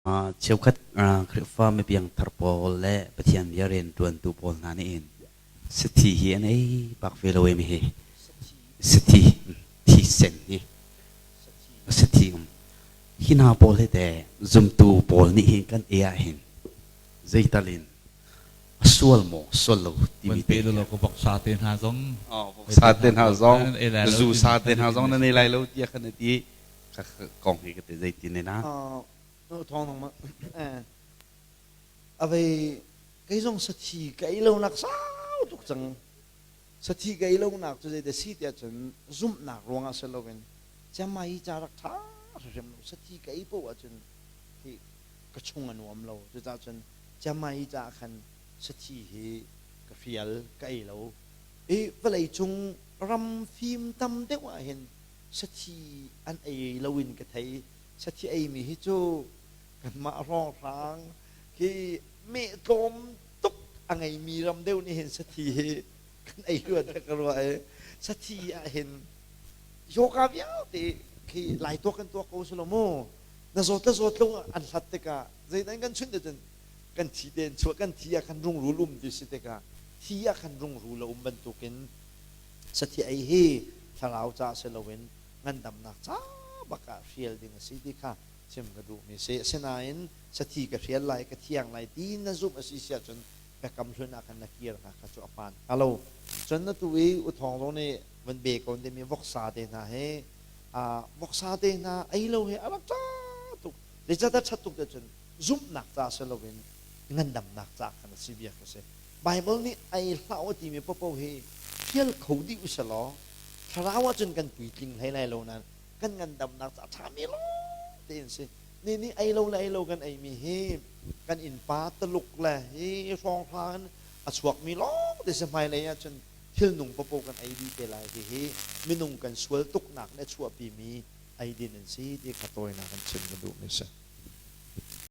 Cheukhat Khrihfa mipiangthar pawl le Pathian bia rianṭuantu pawl hna nih hin sathi hi an ei bak ve lo em hi. Sathi, thisen hi sathi um. Hi hna pawl hi teh zumtu pawl nih hin kan ei ah hin zeital in a sual maw sual lo timi te. Lo ko voksa te hna zong. Voksa te hna zong, zu sa te hna zong nan ei lai lo tiah khan a ti. Kong hi ka te zeitin ne na? Thawng nang ma avei kei zong sathi ka ei lo nak sau tuk cang. Sathi ka ei lo nak cu zei si tiah cun zumhnak ruangah si loin chiangmai hi ca rak ṭha hrim lo. Sathi ka ei poh ahcun hi ka chung a nuam lo. Cucaah cun chiangmai hi caah khan sathi hi ka fial, ka ei lo. I vawlei cung ram fim tam deuh ah hin sathi an ei lo in ka thei. Sathi eimi hi cu kanmah hrawnghrang khi meh tlawm tuk a ngeimi ram deuh nih hin sathi hi kan ei rua tiah ka ruah i sathi ah hin yoga vialte khi lai tuak kan tuak ko si lo mu. Na zawt le zawt lo an hlat tikah zeidah kan chunh cun kan thi tein chuah, kan thi ah khan rungrul um ti si tikah thi ah khan rungrul a um bantukin sathi ei hi thlarau ca si loin ngandamnak ca bak ah hrial ding a si ti kha chim ka duhmi si. Asinain sathi ka hrial lai, ka thiang lai ti na zumh a si si ahcun biakam hlun ah khan na kir hnga kha cu a hmaan hnga lo. Cun atu i U Thawng zong nih van be ko timi voksa te hna hi, voksa te hna ei lo hi a rak ṭha tuk. Zeicahtiah ṭhat tuk cun zumhnak ca si loin ngandamnak ca khan a si bia ka si. Baibal nih ei hlah u timi paohpaoh hi hrial kho dih u selaw thlarau ahcun kan puitling hlei lai lo nain kan ngandamnak ca ṭhami lawng tein si. Ni nih ei lo le ei lo kan eimi hi kan innpa Taluk le hi hrawnghrang in a chuakmi lawng te si. Hmailei ahcun thilnung paohpaoh kan ei dih te lai. Hihi minung kan sual tuknak nih a chuahpimi eidin an si ti kha tawinak in chim ka duhmi si.